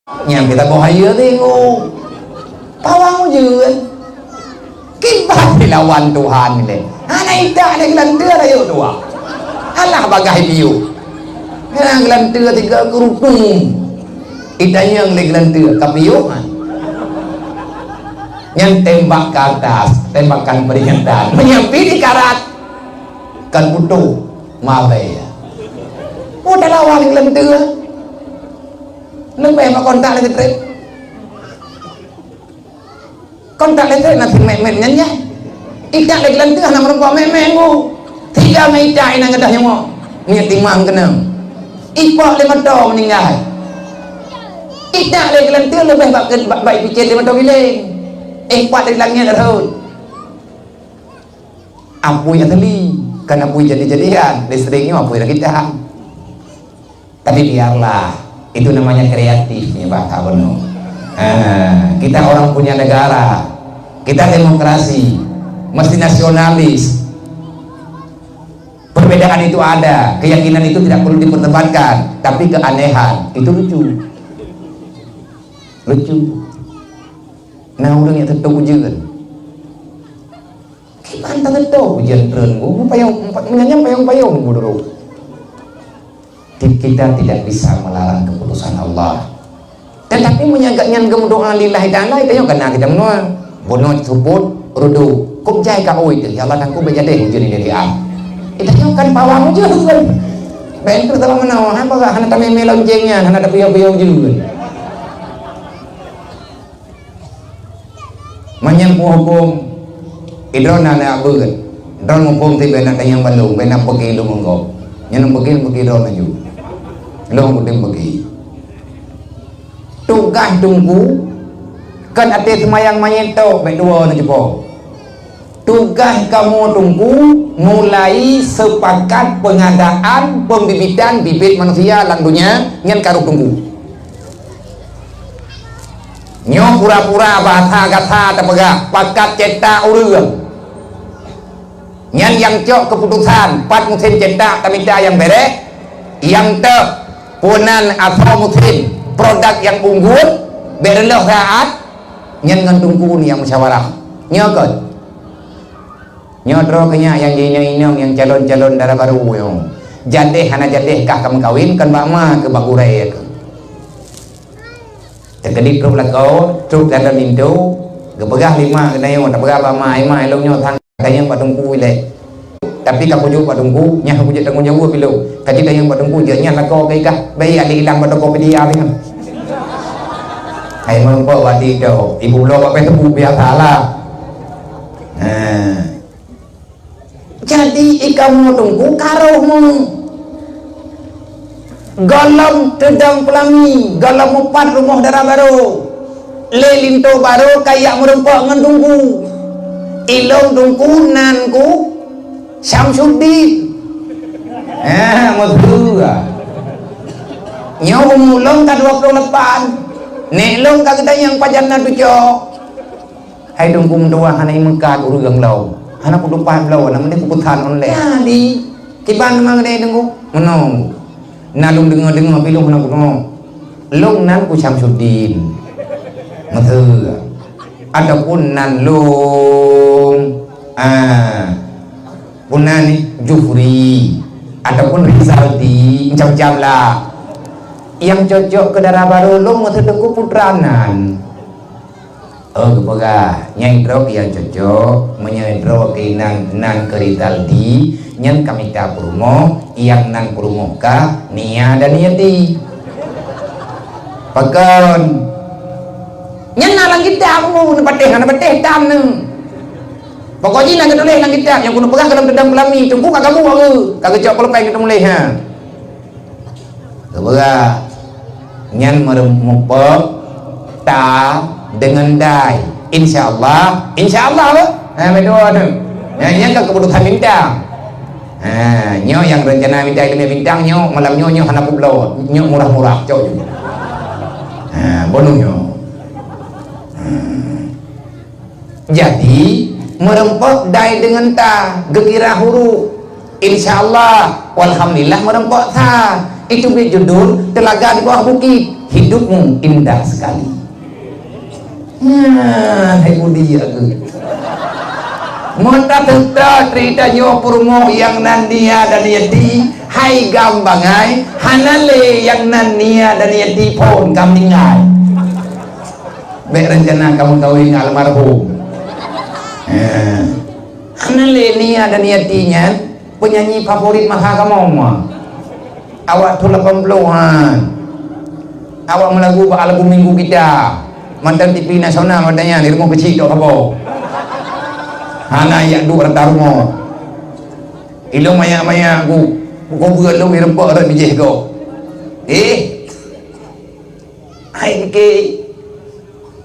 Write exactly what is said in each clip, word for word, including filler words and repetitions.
Nyang kita boh hayeue tengok. Pawang ujeuen. Kiban dilawan Tuhan ilée. Hana itak lé geulanteue rayeuk dua. Alah bagaih piôh. Nyang geulanteue tiga kerutung. Itanyong lé geulanteue, ka piôh, ha? Nyan tembak ke atas, tembakan peringatan. Menyampi di karat. Kan butuh, mabe. Oh, talawan geulanteue. Leubeh bak kontak listrik. Kontak listrik na simet-met nyan nyan. Itak lé geulanteue hana meurumpok met-met bu. Tiga meuitak inan geudah nyoe. Miet timang keunong. Ipok lé moto meuninggai. Itak lé geulanteue leubeh bak, bak, bak ipicén lé moto giléng. Eh, pat di langét rhot. Apui asli, kan apui jadi-jadian. Listrik nyoe apui rakitan. Tapi biarlah, itu namanya kreatif ya, bahasa benar. Ah, kita orang punya negara, kita demokrasi, mesti nasionalis. Perbedaan itu ada, keyakinan itu tidak perlu diperdebatkan, tapi keanehan itu lucu. Lucu. Nah, orang yang tetap ujian. Kiban tageutôh ujeuen treun, bu, payong, meunyan payong-payong, bu, dulu. Ti-, kita tidak bisa melarang keputusan Allah. Tetapi meunyo gobnyan geumeudoá lillahi ta'ala, tanyoe kana kita meunoe. Bunoe seupôt, rudu. Kôb jai ka oi teuh, "Ya Allah, Teungku, beu jadeh ujeuen nyoe dari am." Tanyoe kan pawang ujeuen. Bèk teuh salah meunoe, hana, hana tamé-mé lonceng nyan, hana tapiôh-piôh ujeuen. Manyang peuhuköm, idroe na, na beuet. Droe muphom ti bèk na tanyong balong, bèk na peuki lôn meunggok. Nyan peuki, peuki droe laju. Lôn kutem peuki. Tugaih teungku, kon até seumayang manyét tok, bèk tuwoe na cupo. Tugaih kamoe teungku, mulai sepakat pengadaan pembibitan bibit manusia lam dunia, nyan karoh teungku. Nyoe pura-pura bahasa gata tapeugah, pakat cetak ureuëng. Nyan nyang cok keuputusan, pat musém cetak tamita nyang bèrèh, nyang teuh peunan asoe musém, produk nyang unggul, bèk reuloh saát, nyan ngon teungku nyang musyawarah. Nyoe kon. Nyoe droe keuh nyak nyang jiinong-inong nyang calon-calon dara barô nyoe. Jadeh hana jadeh kah ka meukawen, kon bak ma keuh bak gurèe keuh. Teukeudi trok lakoe, trok dalam linto, geupeugah lé ma geutanyoe, tapeugah bak ma, "Ai ma, ilôn nyoe sang tanyong bak teungku ilèe." Tapi ka kujok bak teungku, nyan kujok tanggong jaweueb ilôn. Ka jitanyong bak teungku, jeuet nyan lakoe keu ikah, bèk adak ilang bak Tokopedia nyan. Hai meurumpok bak TikTok, ibu bloe bak Facebook biasalah. Nah. Jadi, i kamoe teungku karoh mu. Gohlom teudong peulami, gohlom mupat rumoh dara barô. Lé linto barô ka jak meurumpok ngon teungku. Ilôn teungku nan ku Syamsuddin. Eh, meuteue. Nyoe umu lôn ka dua puluh lapan. Nèk lôn ka geutanyong pajan na tucok. Hai teungku meutuah, hana imeukat ureuëng lom. Hana kutupat lom, na meudeh kupesan online. Jadi, kiban teuma geutanyoe teungku? Meunoe. Na lôn deungoe-deungoe pih lôn hana kudeungoe. Lôn nan ku Syamsuddin. Meuteue. Ataupun nan lôn, ah, puna ni, Jufri. Ataupun Rizaldi, macam-macam lah. Nyang cocok keu dara barô lôn meuteue teungku putra nan. Oh, geupeugah, nyang droe nyang cocok, meunyoe droe keunan nan keu Rizaldi, nyan ka mita peurumoh, nyang nan peurumoh ka Nia dan Yeti. Pakon? Nyan na lam kitab, bu, na patéh, na patéh tam neu. Pokok jih na geutuléh lam kitab, nyang keuneuk peugah gohlom teudong peulami, teungku ka gabuek, ka geucok pulpen geuteumuléh, ha. Geupeugah, nyan meureumpok ta deungon dai. Insya Allah, insya Allah, beuh. Ha, beutôi tu. Nyan, nyan ka keuputusan bintang. Ha, nyoe nyang reuncana bintang, ileumèe bintang, nyoe malam nyoe, nyoe hana kubloe. Nyoe murah-murah, cok. Ha, bunoe nyoe. Ha. Jadi, meureumpok dai deungon ta, geukira huruf. Insya Allah, walhamdulillah meureumpok sa. Itu bri judul Teulaga di Bawah Bukit. Hidupmu indah sekali. Nah, hai budi aku. Meutateuta cerita nyoe peurumoh nyang nan Nia dan Yati, hai gam bangai, hana lé nyang nan Nia dan Yati phon ka meuninggai. Bèk rencana kamu kawin ngon almarhum. Eh. Hana lé Nia dan Yati nyan penyanyi favorit masa kamoe. Awak thôn lapan puluhan. Awak meulagu bak lagu minggu kita. Mantong T V nasional watèe nyan di rumoh keuchik tok saboh. Hana jak duek rata rumoh. Ilôn manyak-manyak ku, ku beuet lôn ireumpok rot bijéh gob. Eh, hai pike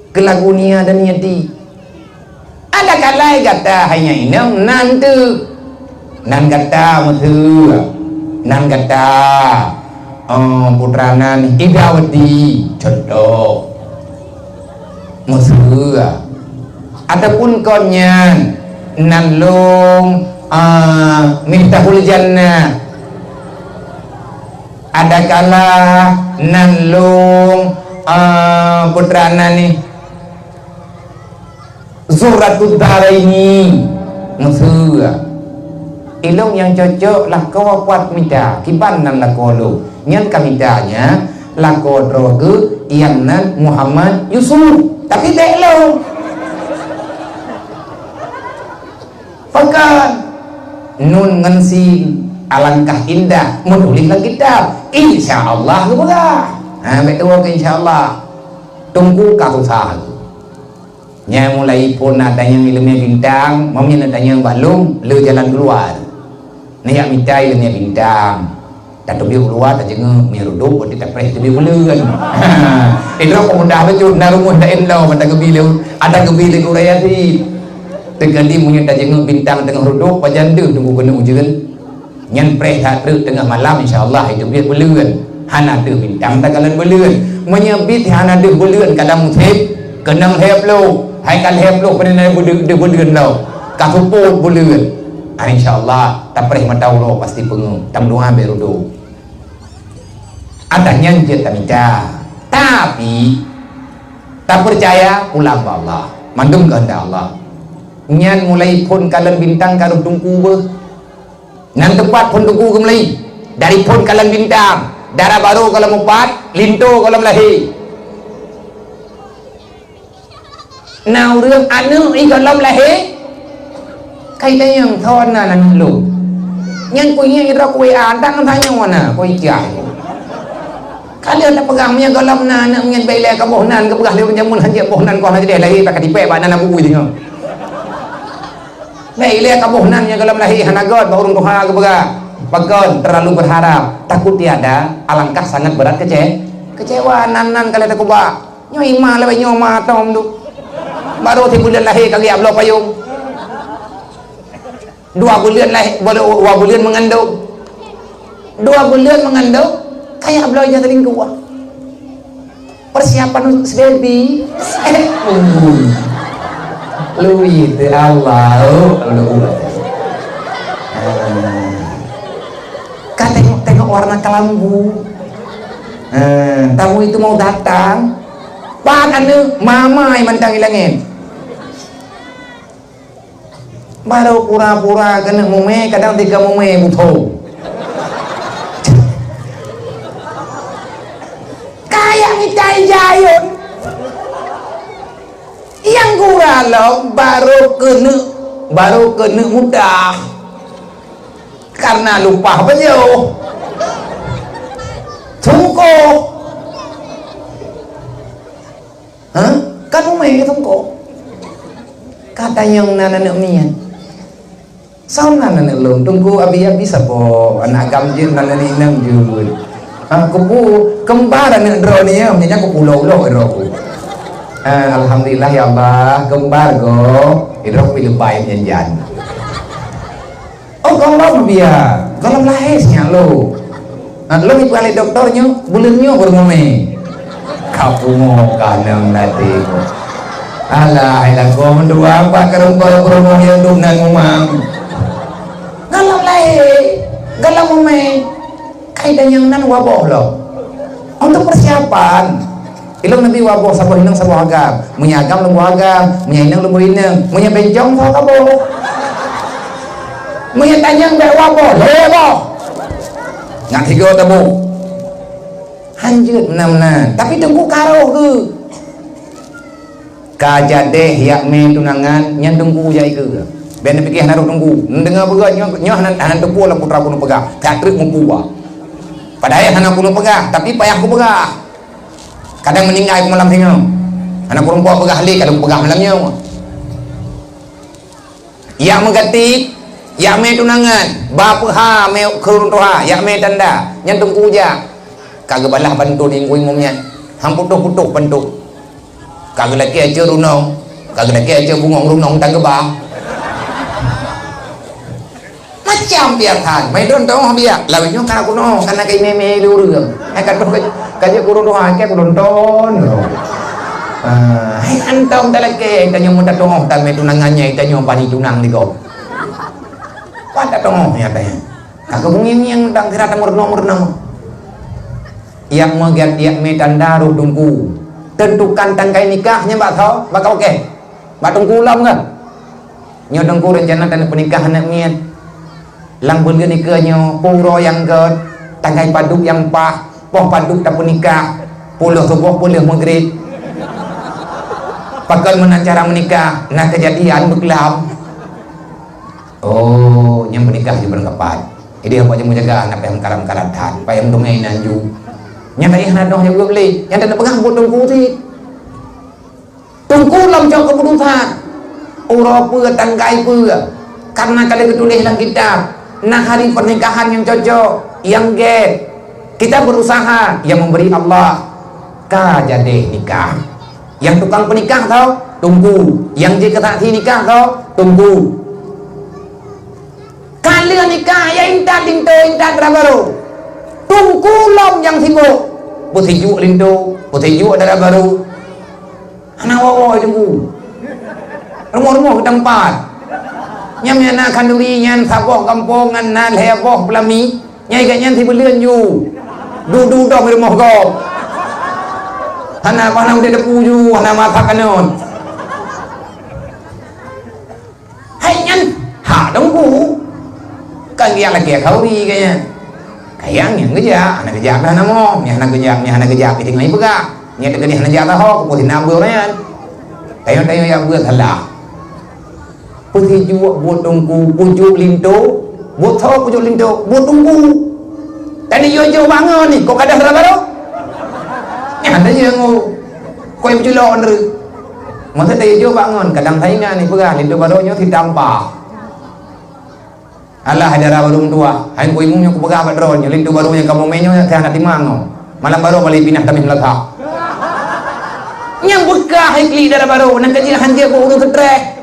keu lagu Nia dan Yati. Ada kalai gata hanya inong nan tu. Nan gata meuseu. Nan gata, oh, putra nan Idawati, contoh. Meuseu. Ataupun kon nyan nan lôn, ah, Miftahul Jannah. Adakala nan lôn, eh, putra nan ni Zurratud Daraini, meuseu. Ilôn nyang cocok lakoe pat mita, kiban nan lakoe lôn. Nyan ka mita nyan lakoe droe geuh nyang nan Muhammad Yusuf. Tapi bèk lôn. Pakon nun ngon sin, alangkah indah meutuléh lam kitab. Insya Allah geupeugah. Ha, bèk tuwoe keu insya Allah. Teungku ka susah. Nyan mulai phon na tanyong ileumèe bintang, meunyoe na tanyong bak lôn, le jalan keuluwa. Neujak mita ileumèe bintang. Tateubiet u luwa, tajeungeuet mie reudôk, watèe tapreh teubiet buleuen. Idroe peumuda bacut, na rumoh laén lom, ata geubi lé, ata geubi lé gurèe Yasin. Teukeudi meunyoe tajeungeuet bintang teungoh reudôk, pajan deuh teungku keuneuk ujeuen. Nyan preh that treuk teungoh malam, insya Allah, hai teubiet buleuen. Hana deuh bintang takalon buleuen. Meunyoe bit hana deuh buleuen, kadang musém, keunong lhèe ploh. Hai ka lhèe ploh, peue na deuh buleuen lom. Ka seupôt buleuen. Ah, insya Allah, tapreh mata uroe pasti peungeuh. Tameudoa bèk reudôk. Ata nyan jeuet tamita. Tapi, tapeucaya pulang bak Allah. Mandum keuheundak Allah. Nyan mulai phon kalon bintang ka rôh teungku beuh. Nan teumpat phon teungku geumeulai. Dari phon kalon bintang, dara barô gohlom mupat, linto gohlom lahé. Na ureueng aneuk i gohlom lahé, kai tanyong, "Soe nan aneuk lôn?" Nyan kunyueng idroe ku W A, "Dang tanyoe na, koi kiah." Ka lheueh tapeugah, "Meunyoe gohlom na aneuk nyan, bèk ilèe ka boh nan," geupeugah lé ureueng jameun, "Hanjeuet boh nan, kon hana jideh lahé, bak ka tipèk bak nan abu jih nyoe." Bèk ilèe ka boh nan nyang gohlom lahé, hana göt bak ureueng tuha geupeugah. Pakon? Terlalu berharap, takut tiada, alangkah sangat berat kece-, kecewa. Nan-nan ka lheueh takubah. Nyoe ima lawét nyoe ma tom tu. Barô sibuleuen lahé ka geujak bloe payong. Dua buleuen lahé, dua buleuen meungandong. Dua buleuen meungandong, ka jak bloe ija selingkuh. Persiapan untuk si baby. Eh, uh. Lui teu Allah, oh, lui. Ah. Ka tengok-tengok warna kelambu. Ah, tamu itu mau datang. Pat aneuk, mama nyang mantong i langét. Barô pura-pura keuneuk mumè, kadang teuka mumè butho. Kayak mitai jayun. Nyang gura lom barô keuneuk, barô keuneuk mudah. Karena lupah beuyoh. Sungkoh. Ha? Kan mumè teungku. Ka tanyong nan aneuk miet. Soe nan aneuk lôn? Teungku, abi-abi saboh, aneuk agam jeuet, nan aneuk inong jeuet. Ha, kupu, keumbar aneuk droeneuh, nyan kupu lôn-lôn droe ku. Ha, alhamdulillah ya Allah, keumbar gob, droe ku leubèh nyan jan. Oh, gohlom biya, gohlom lahé sinyak lôn. Nah, lôn ipeualèh dokto nyoe, buleuen nyoe baru mumè. Ka pungo ka nang nadi. Alah, alah, kau mendua apa kerempal promo yang dum nang umam. Gohlom lahé, gohlom mumè. Kai dan nyang nan waboh lom. Oh, Untuk persiapan. Ilong Nabi waboh saboh inong saboh agam. Meunyoe agam lôn boh agam, meunyoe inong lôn boh inong, meunyoe bencong saboh kaboh. Meunyoe tanyong bèk waboh, lhèe boh. Ngat tiga taboh. Hanjeuet meunan-meunan. Tapi teungku karoh geuh. Ka jadeh yak mè tunangan nyan teungku jai keu. Bèk neupiké hana roh teungku. Neudeungoe peugah nyoe, nyoe hana, hana teupeu lam putra keuneuk peugah. Ka treuk meupeugah. Padahai hana keuneuk peugah, tapi payah kupeugah. Kadang meuninggai ku malam singoh. Hana keuneuk peugah lé, ka lheueh peugah malam nyoe. Yak meugatik, yak mè tunangan, ba peuha mè keu ureueng tuha, yak mè tanda, nyan teungku jak. Ka geubalah pantôn ingui mum nyan. Han putôh-putôh pantôn. Ka geulakèe aca runong, ka geulakèe aca bungong runong tan geuba. Macam biak han, mai don teuh biak. Lawan nyoe ka kuno, kana kai mè-mè lé ureueng. Hai ka toh ka jeuet kurung doa, ka kurung ton. Ah, hai antong talakèe, tanyoe mun tateu'oh tan mè tunangan nyan, tanyoe bani tunang di gob. Pat tateu'oh nyan tanya. Ka keubungieng-ngieng dang sira tameurunoe-meurunoe. Yak meugat yak mè tanda roh teungku. Tentukan tanggai nikah nyan bak soe? Bak kau kèe? Bak teungku lom keuh? Nyoe teungku reuncana taneuk peunikah aneuk miet. Lam buleuen nikeue nyoe, peue uroe nyang gèt, tanggai padub nyang paih, poh padub tapeunikah, pukul suboh, pukul meugrib. Pakon meunan cara meunikah, na keujadian beuklam. Oh, nyang peunikah jeuet beurangkapat. Jadi, haba jeuet meujaga, na payah meukarat-meukarat that, payah meuteumèe inan ju. Nyang tadi hana doh nyang geubleh, nyang tadi peugah buet teungku cit. Teungku lom cok keuputusan. Uroe peue, tanggai peue. Karena ka lheueh geutuléh lam kitab, na hari pernikahan nyang cocok, nyang gèt. Kita berusaha, yang memberi Allah. Ka jadeh nikah. Nyang tukang peunikah tho, teungku. Nyang jeuet keu saksi nikah tho, teungku. Ka lheueh nikah, ya intat linto, intat dara barô. Teungku lom nyang sibuk. Peusijuek linto, peusijuek dara barô. Hana woe-woe teungku. Rumoh-rumoh geutampat. Nyan, nyan na khanduri nyan saboh gampông ngon na lhèe boh peulami. Nyan ikat nyan sibuleuen ju. Dudu dong rumoh gob. Hana, hana udép teupeu ju, hana masak aneuk. Hai nyan, hak teungku. Kan geujak lakèe khanduri geuh nyan. Kayang nyang geujak, hana geujak dah namoe. Nyang hana geujak, nyang hana geujak, geutinggai peugah. Nyang teukeudi hana jak taho, keupeue sinan beuh nyan. Tayue-tayue jak beuh salah. Peusijuek buet teungku, pujuk linto. Buet soe pujuk linto? Buet teungku. Tadi jok-jok bangon ni, kok ka dara barô? Nyan tayue ngon. Kok ibu culok nere. Masa tadi jok bangon, kadang saingan ni peugah, linto barô nyoe sitampah. Alah, dara barô meutuah. Hai ku imum nyoe kupeugah bak droe nyoe, linto barô nyang kamoe mè nyoe, nyang hana timang nyoe. Malam barô balik pinah tamih meulasah. Nyang beukah hai klik dara barô, nang ka jih hanjeuet buet ureueng seutreh.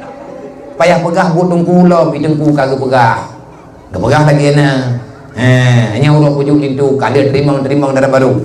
Payah peugah buet teungku lom, i teungku ka geupeugah. Geupeugah lagèe na. He, nyan uroe pujuk linto, ka lheueh teurimong-teurimong dara barô.